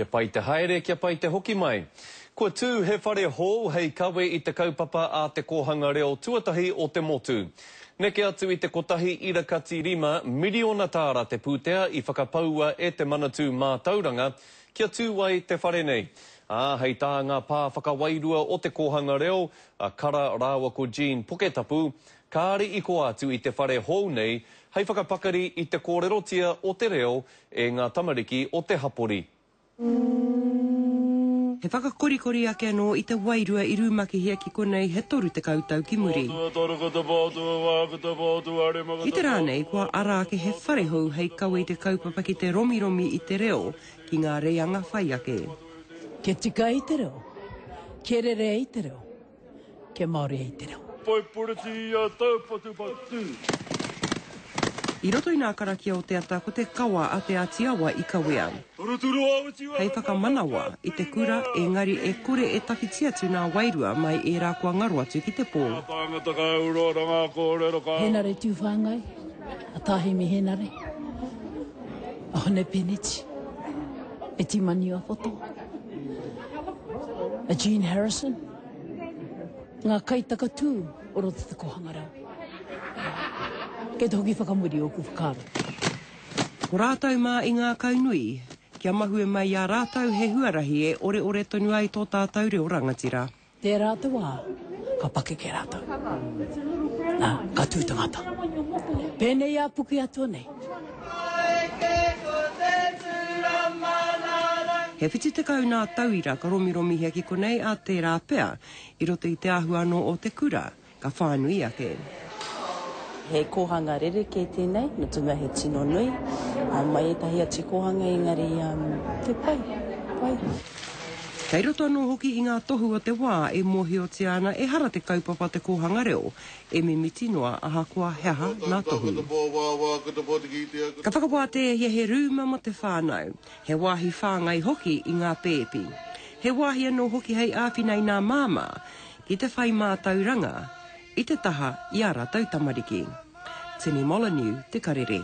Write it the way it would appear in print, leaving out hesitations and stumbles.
Kia pai te haere, kia pai te hoki mai. Kua tū he whare hou hei kawe i te kaupapa a te kōhanga reo tuatahi o te motu. Neke atu i te kotahi ira kati rima miriona tāra te pūtea i whakapaua e Te Manatū Mātauranga kia tū ai te whare nei. Ā, hei tā ngā pā whakawairua o te kōhanga reo, a Kara rāua ko Jean Puketapu, kāre i koa atu i te whare hou nei hei whakapakari i te kōrerotia o te reo e ngā tamariki o te hapori. He whakakorikori ake anō i te wairua i rūmakihia ki konei he 30 tau ki muri. I te rā nei kua ara ake he whare hou hei kawe i te kaupapa ki te romiromi i te reo ki ngā reanga whai ake. Kia tika ai te reo, kia rere ai te reo. Kia Māori ai te reo. Poiporitia taupatupatu. I roto i nā karakia o te ata ko te kawa a Te Āti Awa i kawea. Hei whakamanawa i te kura engari e kore e tawhiti atu nā wairua mai ērā kua ngaro atu ki te pō. Henare Tūwhāngai, a Tā Hemi Henare, a Hone Peneti, Beti Maniapoto, a Jean Harrison. Ngā kaitakatū o roto te kōhanga reo. Kei te hoki whakamuri ōku whakaaro. Ko rātou mā i ngākaunui, kia mahue mai i a rātou he huarahi e oreore tonu ai tō tātou reo rangatira. Tērā te wā ka pakeke rātou. Nā, ka tū tangata. Pēnei a Pukeatua nei. He 70 nā tauira ka romiromihia ki konei a tērā pea, i roto i te āhua anō o te kura, ka whānui ake. He kōhanga rerekē tēnei, nō te mea he tino nui, mai ētahi atu kōhanga engari he pai, pai. Kei roto anō hoki i ngā tohu o te wā e mōhiotia ana ehara te kaupapa te kōhanga reo e mimiti noa ahakoa he aha nā tohu. Ka whakawāteahia he rūma mō te whānau, he wāhi whāngai hoki i ngā pēpi. He wāhi anō hoki hei āwhina i nā māmā ki te whai mātauranga i te taha i ā rātou tamariki. Tini Molyneux, Te Karere.